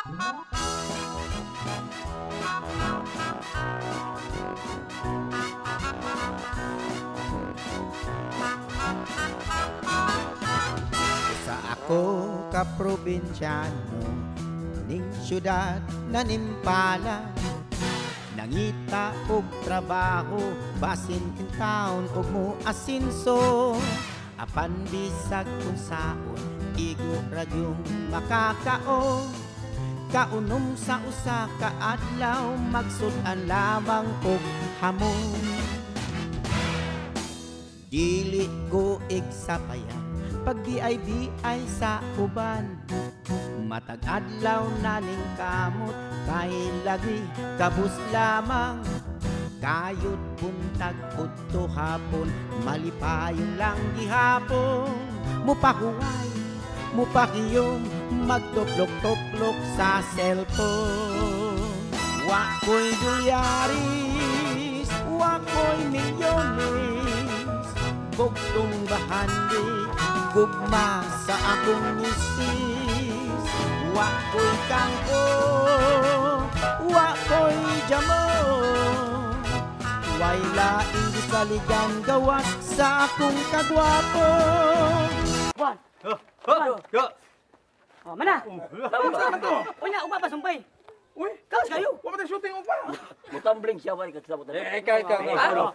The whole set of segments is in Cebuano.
Sa ako ka probinsyano ning syudad na nimpala, nangita og trabaho basin in town og mo asinso. Apan bisag kun saon igo ra gyung makakaon. Kaunom sa usa ka adlaw magsud-an lamang og hamon. Dili ko igsapayan pag BIBI sa uban. Matag adlaw na ning kamot kay lagi kabus lamang. Kayod buntag udto hapon malipayon lang gihapon. Mupahuway, mupakiyom, magtuplok-tuplok sa cellphone. Wa ko'y dolyaris, wa ko'y milyones, bugtong bahandi, gugma sa akong misis. Wa ko'y kangko, wa ko'y jamo, way laing gisaligan gawas sa akong kagwapo. One. Go. Oh, mana? Unya, ugma pa sumpay. Uy, Kaos kayo. wa pa shooting ugma. Mutambling siya wala ka sa Eh, ikaw, ikaw, ikaw.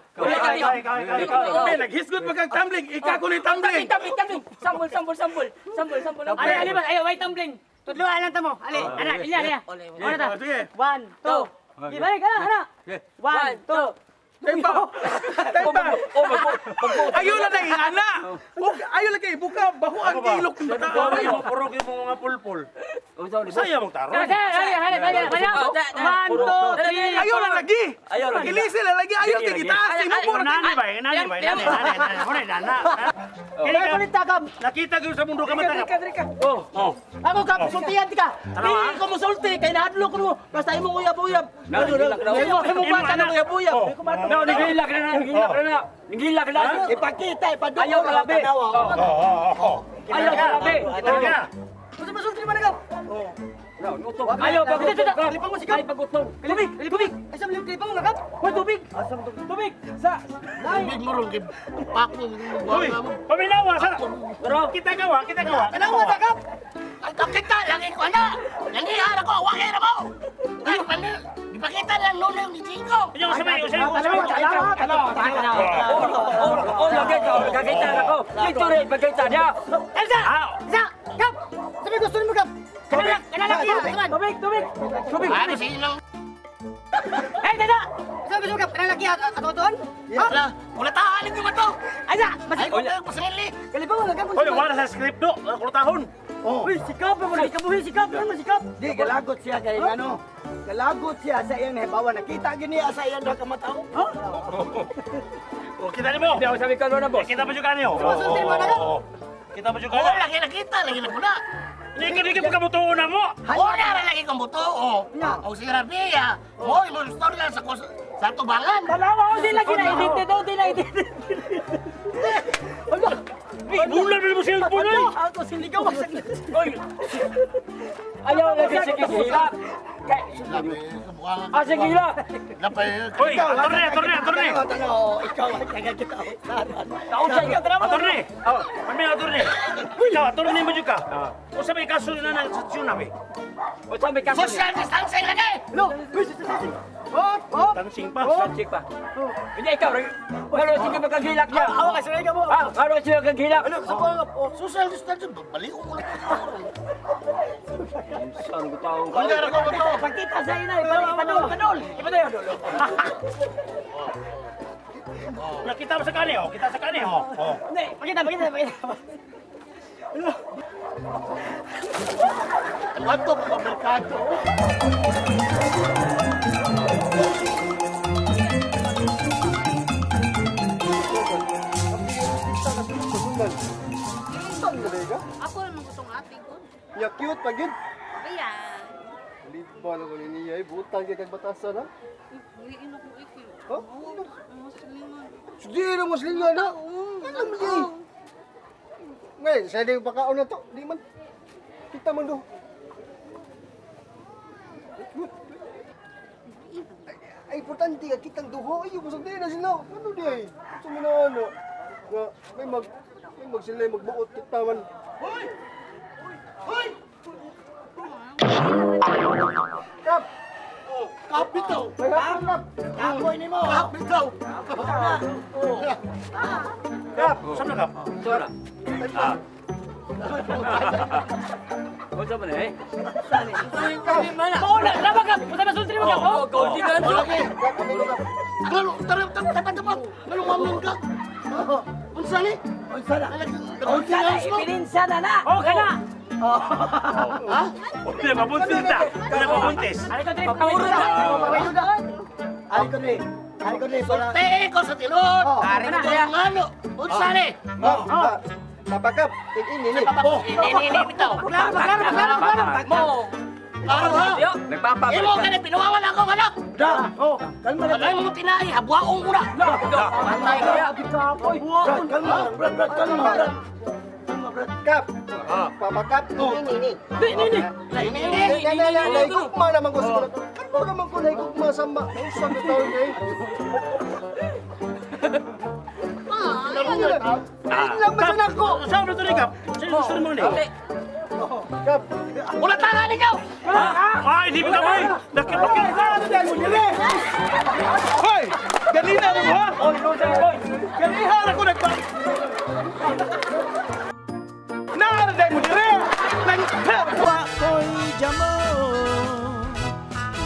Ikaw. Eh, naghisgot pa kag tumbling, ikaw ko ni tumbling. Tumbling, tumbling. Sambol, sambol, sambol. Sambol, sambol. Ali, ali ba? Ayo, way tumbling. Tudloan lang ta mo. Ali, ana, ilya, ilya. Una ta. Sige. 1, 2. Di balik, ana, ana. 1, 2. Tempa. Tempa. Oh, magbo. Ayaw lang na ana. Ayaw lang kay buka baho ang ilok ng tao. Puro kayo mga pulpul. Saya mong taro. Ali, ali, ali, ali. 1, 2, 3. Ayaw lang lagi. Ayaw lagi. Ilisi lang lagi. Ayaw kay gitaas. Inubo na Nani ba? Nani ba? Nani, nani, nani. Muna, nana. Kaya ka. Nakita ko sa mundo ka mata. Drika. Oh, oh. Ako ka, sultihan ka. Dili ko musulti kay nahadlok ko mo. Basta imong uyab-uyab. Imo bata ng uyab-uyab. Di ko mato. No, nigilak na na, nigilak na na. Nigilak na. Ipakita, ipadungol. Ayaw kalabi. Ayaw kalabi. Talaga. Basta masulti man ka. Ayaw pagutong. Kalipang mo sikap. Ay pagutong. Tubig, tubig. Ay, sa kalipang mo nga kap. Hoy, tubig. Tubig. Sa Tubig mo ron kay pako Uy, paminawa sa. Kita gawa, kita gawa. Tanawa ta kap. Ang kita lagi ko na. Nangihan ako, wagay ako. Ay, pali. Ipakita lang lolo ni Chico. Ayaw sa may, usay, usay. Tanawa, tanawa, tanawa. Oh, lagi ka, pagkakita na ko. Dito rin, pagkita niya. Elsa! Elsa! Kap! Sabi gusto nimo kap. Kanalak, kanalak iya. Tubig, tubig. Tubig. Ano sa ilang? Hey, dada! Sabi gusto mo kap, kanalak iya atoton? Wala, wala tahalin ko ba to? Ay, sa! Ay, ko kayo pasangili. Kalipang mo nga kap. Hoy, wala sa script do. Kulutahon. Uy, sikap mo lagi kabuhi, sikap mo sikap. Di galagot siya kay ano. Galagot siya sa iyang nahibawan. Nakita gini sa iyang duha ka mataw. Oh, kita nimo. Hindi ako sabi ka na, boss. Kita pa jud kanyo. Masulti mo na kap. Kita pa jud Oh, kanyo. lagi nakita, lagi na muna. Hindi ka pa kamutuo na mo. Oh, nara lagi kong buto. Oh, oh si Rabia. Oh, imo story lang sa sa tubangan. Tanawa, oh, di lagi na edit do, di na edit. Bulan mo cellphone ay. Ako siligaw sa Oy. Ayaw lagi sige hilak. Ah, sige hilak. Lapay. Hoy, atorne, atorne, atorne. Tanawa, ikaw ang taga kita. Taon sa iyo. Atorne. Oh, kami atorne. Ikaw, atorne mo jud ka. Usa may kaso na na sa tsunami. O sa may kaso. Social distancing lagi. No, uy, si. Hop, hop. Tansing pa. Subject pa. Hindi ikaw. Wala sige magkagilak niya. Awa ka sunay ka mo. Ah, wala sila kagilak. Ano sa pa? Social distancing, balik ko lang. Saan ko tao ka? Wala ra ko buto. Pakita sa ina, ipadol, ipadol. Ipadol. Nakita mo sa kani, oh. Kita sa kani, oh. Oh. Hindi, pakita, pakita, pakita. Ano pa merkado? Ako naman gustong ate ko. Ya cute pag yun. Kaya, Liba na ko niya, butang kay kag batasan ha. Giin ako ikyo. Ha? Musliman. Di na musliman na. Ano mo di? Ngayon, sa di pakaon na to, di man. Kita man do. Importante ka kitang duha ayo busog di na sila. Ano di ay? Sa mga ano nga may mag sila magbuot kita man. Hoy! Hoy! Kap. Oh, kap bitaw. Kap. Kapoy nimo. Kap bitaw. Kap, saan na kap? Saan na? Ah. Unsa man eh? Mauna, lama ka. Unsa ba sulti mo ka? Oh, kaunti ka lang. Ngano, tara tara tara. Ngano mamin ka? Unsa ni? Unsa na? Unsa na? Ebidensya na na. Oh, kana. Ha? Hindi, mabuntis na. Hindi, mabuntis. Ari ko diri, puro na. Ari ko diri. Ari ko diri para. Sulti ko sa tinuod. Ari ko diri. Ngano? Unsa ni? Papa Kap, ini ni. Oh, ini ini bitaw. Klaro, klaro, klaro, klaro. Mo. Klaro ha? Nagpapabalik. Imo ka na pinuwawan ako anak. Da. Oh, kalma lang. Alay mo tinai, habwaong mo na. Patay ka. Kapoy. Kalma lang, brad, brad, kalma, brad. Kalma, brad. Kap. Papa Kap, ini ni. Ini ini. Ini ini. Naigugma naman ko sa kalma naman ko naigugma sa ma. Usang na taon kay. Lang ako. Saan na to ni Kap? Saan gusto mo ni? Kap. Wala tangan ikaw. Ay, di ba ka boy? Nakipakit. Hoy! Ganina mo ha? Ganihan ako nagpa... Naaraday mo dire! Wa ko'y jamo.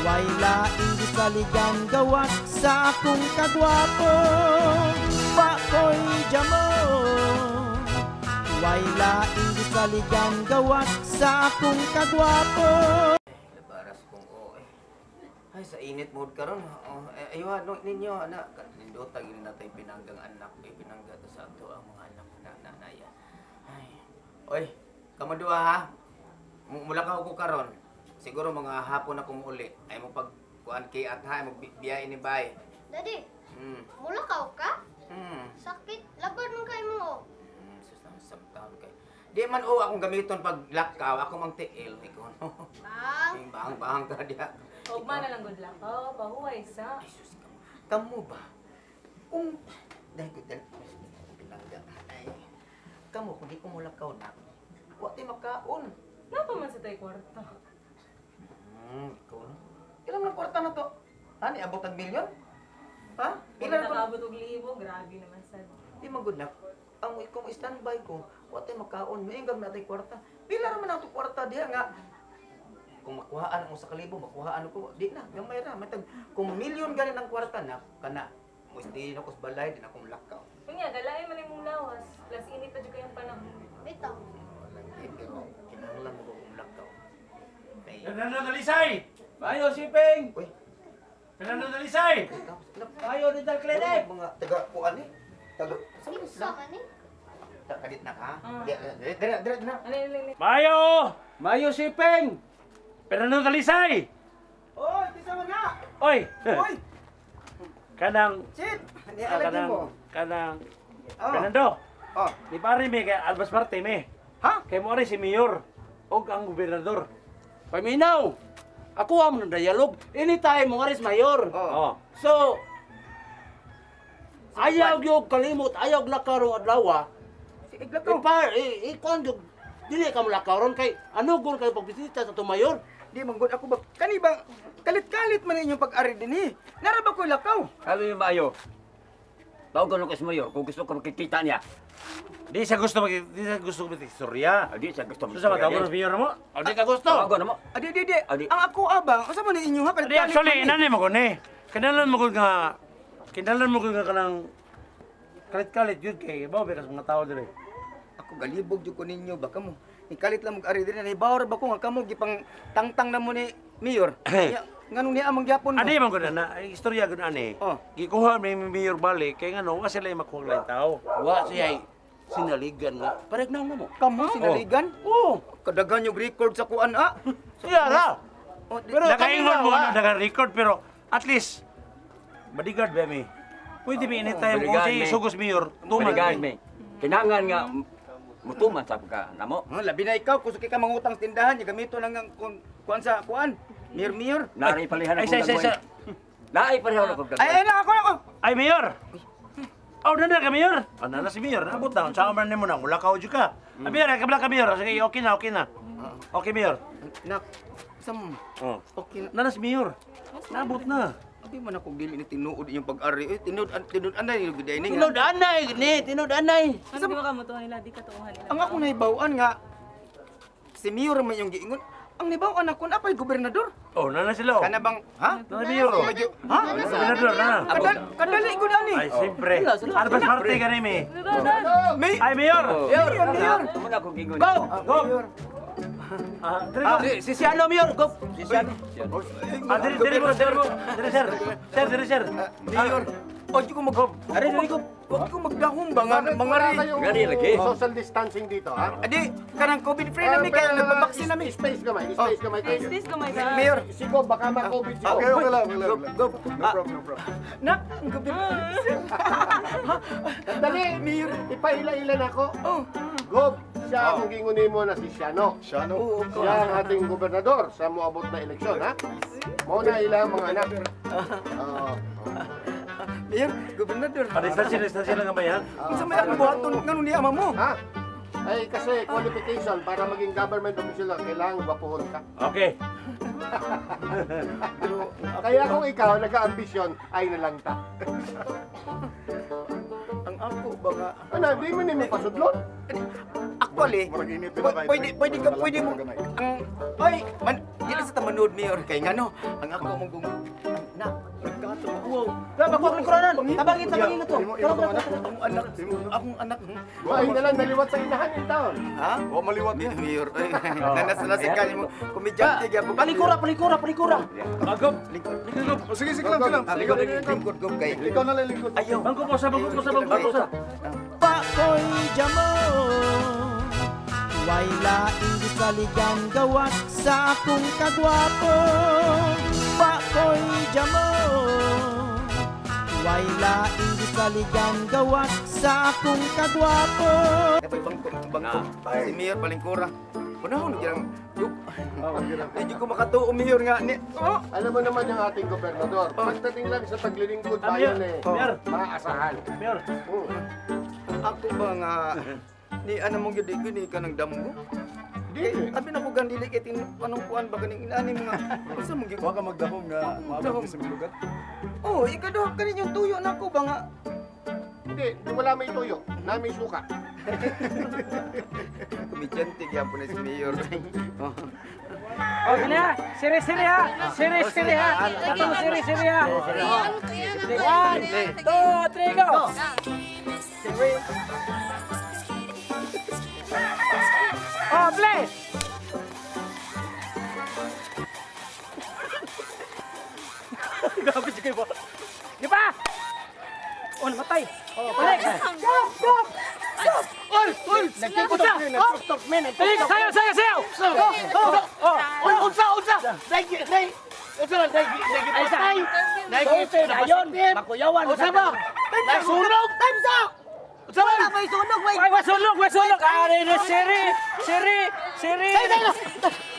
Way laing gisaligan gawas sa akong kagwapo. Wa ko'y jamo. Way laing gisaligan gawas sa akong kagwapo. Labaras kong oo eh. Ay, sa init mood karon. Oh, aywa no ninyo ana nindota gyud natay pinanggang anak, eh pinangga to sa ato ang mga anak na nanaya. Ay. Oy, kamo duha ha. Mula ka ko karon. Siguro mga hapon ako muuli. Ay mo pag kuan kay at ha, mo biyahe ni bay. Daddy, mula ka ka? Sakit, laban man kay mo. Sus na samtaon kay. Di man o akong gamiton pag lakaw, ako mang tiil ikaw no. Bang, bahang bahang ka diha. Ugma na lang gud lakaw, pahuway sa. Ay sus kamo. Kamo ba? Kung dahil ko dahil pinangga. Ay. Kamo kung di ko mulakaw na. Wa tay makaon. Napa man sa tay kwarta. Ikaw no. Ilan man ang kwarta na to? Ha, niabot ang milyon? Ha? Ilan na nakaabot og libo, grabe naman sad. Di man gud na. Ang kung standby ko, wa tay makaon, maingag na tay kwarta. Pila ra man ang kwarta diha nga. Kung makuhaan ang 1,000, makuhaan ko, di na, gamay ra. Matag kung milyon ganin ang kwarta na, kana mo stay na ko sa balay, di na akong lakaw. Unya, galain man imong lawas, plus init pa jud kayong panahon. Bitaw. Pero kinahanglan mo ko kung lakaw. Fernando Dalisay! Mayo Siping! Uy. Fernando Dalisay! Mayo Dental Clinic! Mga taga kuan eh. Taga Sa man eh. Kadit na ka? Dire dire dire na. Mayo! Mayo Siping! Fernando Dalisay! Oy, kinsa man na? Oy! Oy! Kanang Chit, ni alagin mo. Kanang Fernando. Oh. Di pare mi kay Albas Marte mi. Ha? Kay mo si mayor og ang gobernador. Paminaw. Ako amo ng dialog. Anytime mo aris mayor. Oh. So ayaw gyud kalimot, ayaw lakaw rong adlaw. Iglakaw. Ikuan gyud dili ka mo lakaw ron kay ano gon kayo pagbisita sa atong mayor. Di man gud ako ba kani bang kalit-kalit man inyong pag-ari dinhi. Nara ba ko'y lakaw? Kami yung maayo. Tawagan ko sa mayor kung gusto ko makikita niya. Di siya gusto mag-istorya. Di siya gusto mag-istorya. So, sa tawagan ng mayor mo? Di ka gusto. Tawagan mo. Adi, di, di. Ang ako abang, asa man ninyo ha? Di, actually, inani mo ko ni. Kinalan mo ko nga, kanang kalit-kalit yun kay, bawa bekas mga tao diri. Ako galibog jud ko ninyo, baka mo. Ikalit lang mag-ari diri, nahibaw ra ba ko nga kamo gipang tangtang na mo ni mayor. Nganong niya amang gyapon mo? Adi man ko na, istorya ko na ani. Gikuha may mayor balik, kay ngano, wa sila makuha lain tao. Wa siya sinaligan nga. Pareg na mo. Kamo sinaligan? Oo. Kadagan yung record sa kuan ah. Siya ra. Pero nakaingon mo na dagan record pero at least bodyguard ba mi? Pwede mi anytime kung si sugos mayor, tuman. Bodyguard mi. Kinangan nga mutuman sa ka namo. Labi na ikaw kung ka mangutang tindahan, gamito lang ang kuan sa kuan. Mayor. Nari palihan akong gagawin. Naay pareho na kog Ay, ay, na, ako, ako. Ay, Mayor! Oh, nana ka, Mayor! Ah, nana si Mayor. Naabot na. Saan man nimo na? Wala ka, ka. Ah, Mayor, kabla ka, Mayor. Sige, okay na, okay na. Okay, Mayor. Nak, sam. Oh. Okay na. Nana si Mayor. Naabot na. Abi man ako dili ni tinuod iyong pag-ari. Eh, tinuod, tinuod anay yung giday ni. Tinuod anay, ni, tinuod anay. Ano di ba ka mo tuhan nila, di ka tuhan nila. Ang akong nahibaw-an nga, si Mayor man yung giingon. Ang nahibaw-an ako, napay gobernador. Oh, nana sila. Kana bang, ha? Nana Mayor. Ha? Gobernador, nana. Kadali ko na ni. Ay, siyempre. Arbas parte ka ni, May. Ay, Mayor! Mayor, Mayor! Muna akong gingon. Go! Go! Si Siano, Mayor, go! Si Siano. Ah, diri, diri mo, diri mo. Diri, sir. Sir, diri, sir. Mayor. O, di ko mag... Ari, diri ko. Huwag ko magdahom ba nga mga rin. Ngari lagi. Social distancing dito, ha? Adi, kanang COVID free nami kaya nagbabaksin nami. Space gamay, space gamay. Space gamay ba? Mayor. Sigo, baka ma-COVID sigo. Okay, okay lang, okay lang. Go, No problem, no problem. Nak, ang COVID. Dali, Mayor. Ipaila-ila na ako. Oh. Gob, siya akong gingunin mo na si Siano. Siano. Siya ang ating gobernador sa moabot na eleksyon, ha? Mao na ilang mga anak. Oo. Mayor, gobernador. Distansya, distansya lang gamay, ha? Unsa may akong buhaton nganong niya ama mo? Ha? Ay, kasi qualification para maging government official lang, kailangan gwapuhon ka. Okay. Kaya kung ikaw nag-aambisyon, ay nalang ta. Ang ako ba nga? Ano, di mo nimo pasudlon? Actually, pwede ka, pwede mo, ang, ay, man, di na sa tamanood, Mayor, kay ngano, ang ako mong gung, na, nagkato, Wow. Grabe, ako akong kuranan. Tabangin, tabangin na to. Akong anak, akong anak. Ay na lang, naliwat sa inahan yung taon. Ha? O, maliwat niya. Mayor, ay, nanasalasin ka mo, komedyante, gyapon. Palikura, palikura, palikura. Gob. Lingkod, gob. Sige, sige lang, sige lang. Lingkod, lingkod, gob, kay. Ikaw na lang lingkod. Ayaw. Bangko po sa, bangko po sa, bangko po sa. Pakoy jamo, way laing gisaligan gawas sa akong kagwapo. Pakoy jamo, way laing gisaligan gawas sa akong kagwapo. Napay bangko, bangko. Si Mayor palingkura. Panahon gyud ang hindi ko makatuo, Mayor nga ni. Oh. Alam mo naman yung ating gobernador. Pagdating lang sa paglilingkod bayan eh, Mayor. maaasahan. Mayor. Ako ba nga ni ano mong gyud ni kanang damgo? Di. Abi na ko gandili kay tin anong kuan ba kaning inani mga unsa mong gyud Wa ka magdahom nga maabot sa lugar. Oh, ikaduha kanin yung tuyo nako ba nga. Hindi, di wala may tuyo. Nami suka. Komedyante gyapon na si Mayor. Oh, na. Siri siri ha. Siri siri ha. Ito siri siri ha. 1, 2, 3, go. Oh, play. Grabe siya kayo ba? Di ba? Oh, namatay. Oh, balik. Stop! Stop! Stop! Oy! Oy! Nagtiktok, nagtiktok, men. Balik, sayaw, sayaw, sayaw. Oh! Oy, unsa, unsa! Dai, dai! Unsa lang, dai, dai, patay! Dai, Ayon, makuyawan. Unsa ba? Dai, sunog! Time's up! Unsa man? Wala may sunog, may... Ay, wasunog, wasunog. Ari na, siri, siri, siri.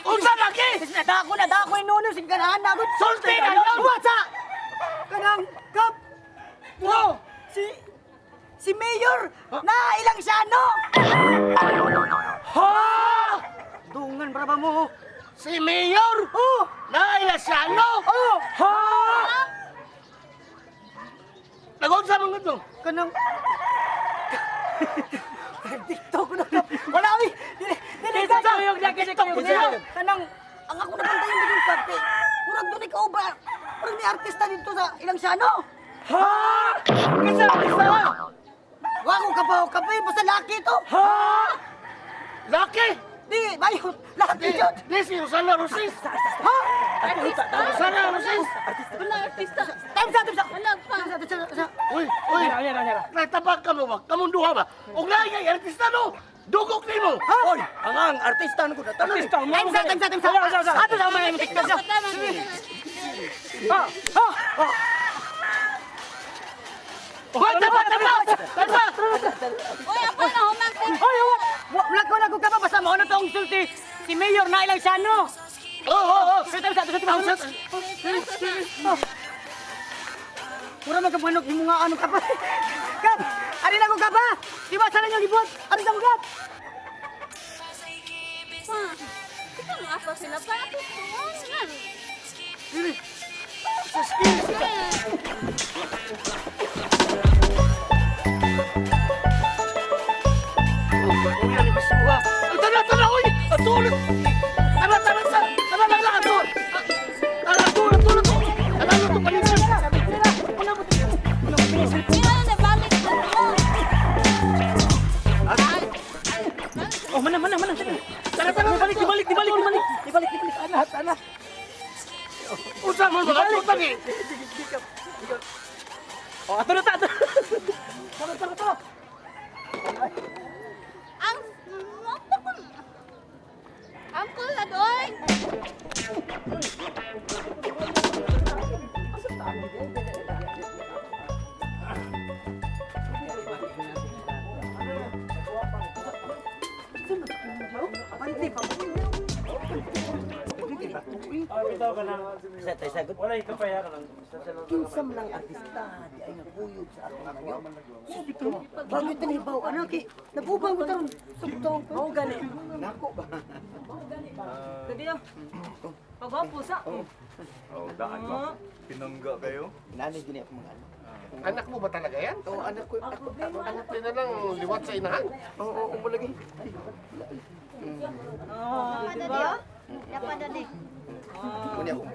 Unsa lagi? Dako na, dako yung nuno, singkanahan na ako. Sulti na yun! What's up? Kanang, kap! Wow! Si Mayor na ilang siyano! Ha? Dungan, braba mo! Si Mayor? Oh! Na ilang siyano? Oh! Ha? Nagunsa man gud Kanang... TikTok na. Wala, uy! Dili, dili, Dili, kuyog na, dili, kuyog na. Kanang, ang ako nabantayan din kape. Murag doon ikaw ba? Murag may artista dito sa ilang siyano. Ha? Kinsa artista? Wa ko kapaw kape, basta laki to. Ha? Laki? Di, bayo, laki yun. Di si Rosana Rosis. Ha? Artista. Rosana Rosis. Wala artista. Time's up, time's up. Wala pa. Time's up. Uy, uy. Nagtabak ka mo ba? Kamong duha ba? Og lahi kay artista no. Dugok nimo. Oy, ang artista ko na. Artista, mo. Time's up, time's up, time's up. Wala, wala, wala. Ato sa mga TikTok. Ah, ah, ah. Hoy, taba, taba! Taba! Uy, ako na humang. Oy, wala ko na ko ka ba basta mao na tong sulti. Si Mayor na ilang siyano. Oo, oo, oo. Time's up, time's up, time's up. Mura man kag manok imo nga ano kap. Kap, ari na ko kap ha. Di ba sa lang gibuhat? Ari sa ko kap. Pa, kita mo ato sila pa ato tuon man. Dili. Sa skills. Tara, tara, oy! Atulog! Tara, tara, tara! Tara, tara, ato! Tara, tulog, tulog! Tara, tulog, palitan! Oh, mana, mana, mana. Tara, tara, balik, dibalik, dibalik, dibalik. Dibalik, dibalik. Anak, anak. Unsa man ba? Utang eh. Oh, ato na ta, ato. Tara, tara, tara. Ang Angkol na doy. Kinsam lang artista, di ay naguyog sa akong ngayon. Bago tanibaw, ano kay nagubang ko taron sa butong. Mao gani. Nako ba? Dadi ah. Pagwapo sa. Oh, daan ba? Pinangga kayo? Nanay gini ako mga anak. Anak mo ba talaga yan? Oo, anak ko. Anak ko na lang liwat sa inahan. Oo, oo, mo lagi. Oh, di ba? Dapat dadi.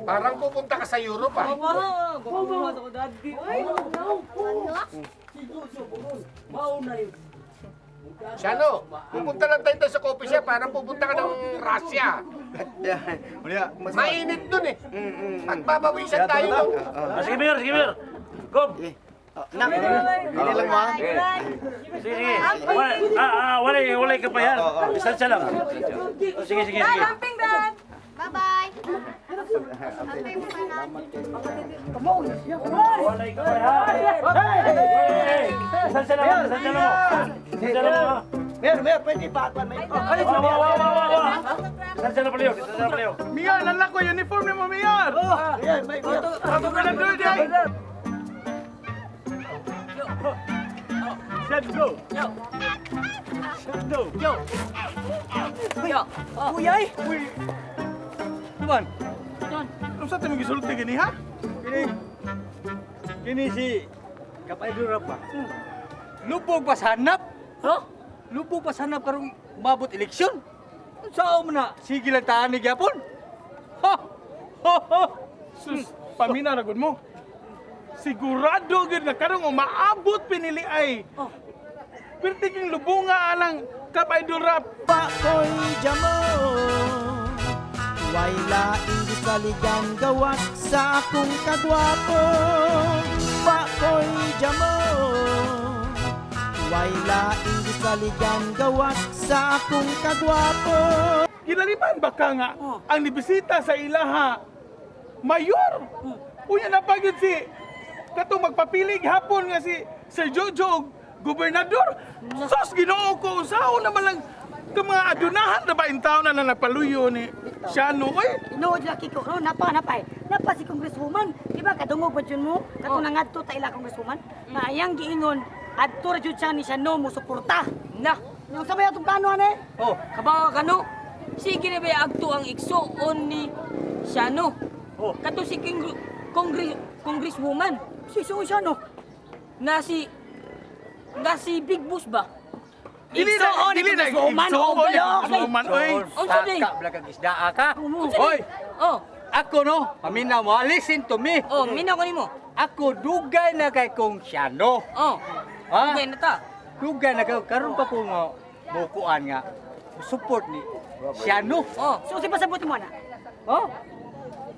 Parang pupunta ka sa Europe ah. Oo, gwapo sa ko daddy. Ay, Shano, pupunta lang tayo sa coffee shop. Parang pupunta ka ng Russia. Mainit dun eh. Pagbabawisan tayo dun. Sige, Mayor, sige, Mayor. Go! Hindi lang ma. Sige, sige. Walay ka pa yan. Distansya lang. Sige, sige, sige. Lamping dad. Bye-bye. Amping mo tanan. Walay ka pa yan. Hey! Distansya lang, distansya lang. Distansya lang. Mayor, Mayor, pwede pa. Ay, wa, wa, wa, wa, wa. Distansya na pala yun, distansya na pala yun. Mayor, lalak ko uniform ni mo, Mayor! Mayor, Mayor. Ako ka lang doon, ay! Set, go! Set, go! Yo. Yo. Kuya, ay. Uy! Tuan! Ano sa tayo magisulti gini, ha? Kini... Kini si... Kapay Durap ba? Lubog pa sa hanap! Huh? Lubog pa sa hanap karong umabot eleksyon! Saan mo na? Sige lang taan ni Gyapon! Ha! Ha! Ha! Sus, pamina ragod mo. Sigurado gyud na karong umaabot pinili ay. Pirti king lubunga alang Kap Idol Rap. Pakoy jamo, way laing gisaligan gawas sa akong kagwapo. Pakoy jamo, way laing gisaligan gawas sa akong kagwapo. Ginalipan ba ka nga ang nibisita sa ilaha mayor? Unya na pagid si katong magpapilig hapon nga si Sir Jojo og gobernador. Sus, Ginoo ko usaon naman lang ka mga adunahan na ba in taon na nagpaluyo ni Shano oy. Tinuod laki ko, no, napa, napa eh. Napa si Congresswoman. Di ba kadungog ba dyan mo? Katong nangadto ta ila Congresswoman. Na ayang giingon, adto ra jud siya ni Shano mo suporta. Na. Yung sabay atong plano ane? Oh, kabaw ka no. Sige na ba agto ang igsuon ni Shano? Oh. Kato si Congresswoman. Si Igsuon Shano. Na si Big Boss ba? Dili na Igsuon ni Congresswoman. Igsuon ni Congresswoman oy. Unsa di? Saka blag ang isdaa ka. Unsa di? Hoy! Oh, Ako no, paminaw mo, listen to me. oh, minaw ko nimo. Ako dugay na kay kong Shano. Oh. Ha? Dugay na ta. Dugay na kay karon pa ko nga bukuan nga support ni Shano. Oh. So si pasabot mo na. Ha?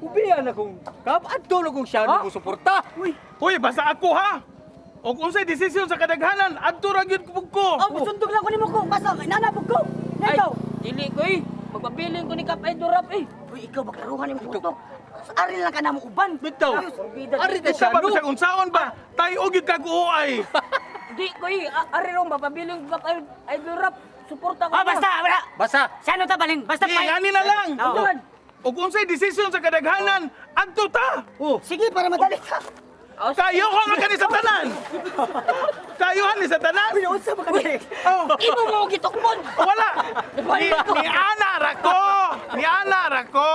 Ubiyan na kong kap adto na kong Shano mo suporta. Uy, Uy, basta ako ha. Og unsay desisyon sa kadaghanan, adto ra gyud ko. oh, musundog lang ko nimo ko. Basta nanabog ko. Ay, Ikaw. dili ko eh. Magpabiling ko ni Kap Idol Rap eh. Uy, ikaw baklaruhan nimo utok. Ari lang ka na mo uban. Bitaw. Ari ta Unsa ba Shano. bisag unsaon ba? Tayo gyud kag uay. Di ko eh. Ari rong mapabiling ko Kap Idol Rap. Suporta ko. Oh, basta, wala. Basta. Shano ta balin. Basta Di, ani na lang. Oo. Og unsay desisyon sa kadaghanan, adto ta. Oh. Sige, para madali ka. Kayo ko man kani sa tanan. Kayo ni sa tanan. Unsa ba kani? Imo mo gitukmon. Wala. Ni Ana ra ko. Ni Ana ra ko.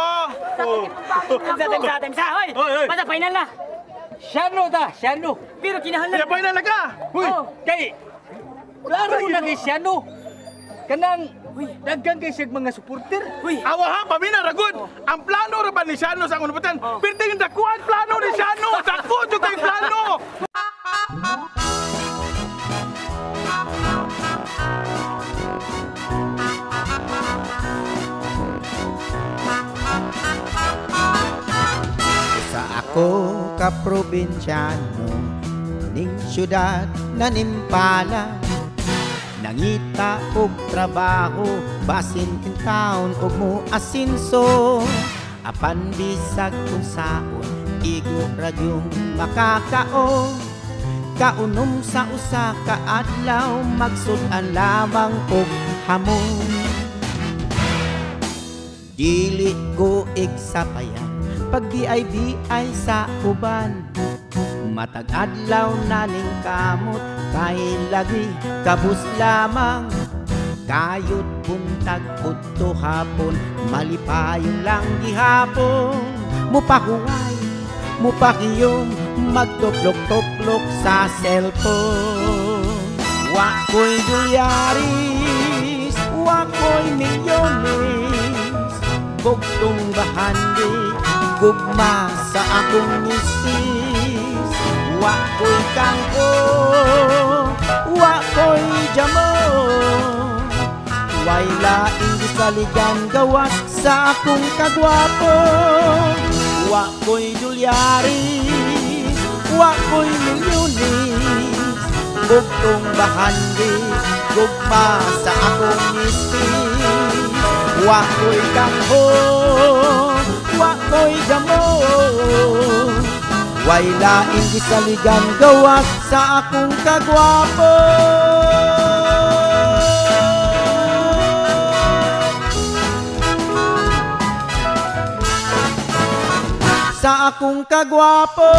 Time sa, time sa, hoy. Basta final na. Siano ta, siano. Pero kinahanglan. Kaya final na ka. Uy, kay klaro na kay siano. Kanang daghan kay siyag mga supporter. Uy, awa ha, pamina ragod. Ang plano ra ba ni Siano sa akong nabutan? Pirting dakuan plano ni Siano. Dako jud kay plano. Sa ako ka probinsyano ning syudad na nimpala, nangita og trabaho basin in town og mo asinso, apan bisag kung saon igo ra gyung makakaon, kaunom sa usa ka adlaw magsud-an lamang og hamon. Dili ko igsapayan pag BIBI sa uban, matag adlaw na ning kamot kay lagi kabus lamang, kayod buntag udto hapon malipayon lang gihapon, mupahuway mupakiyom magtuplok-tuplok sa cellphone. Wa ko'y dolyaris, wa ko'y milyones, bugtong bahandi gugma sa akong misis. Wa ko'y kangko, wa ko'y jamo, way laing gisaligan gawas sa akong kagwapo. Wa ko'y dolyaris, wa ko'y milyones, bugtong bahandi gugma sa akong misis. Wa ko'y kangko, wa ko'y jamo, way laing gisaligan gawas sa akong kagwapo. Sa akong kagwapo.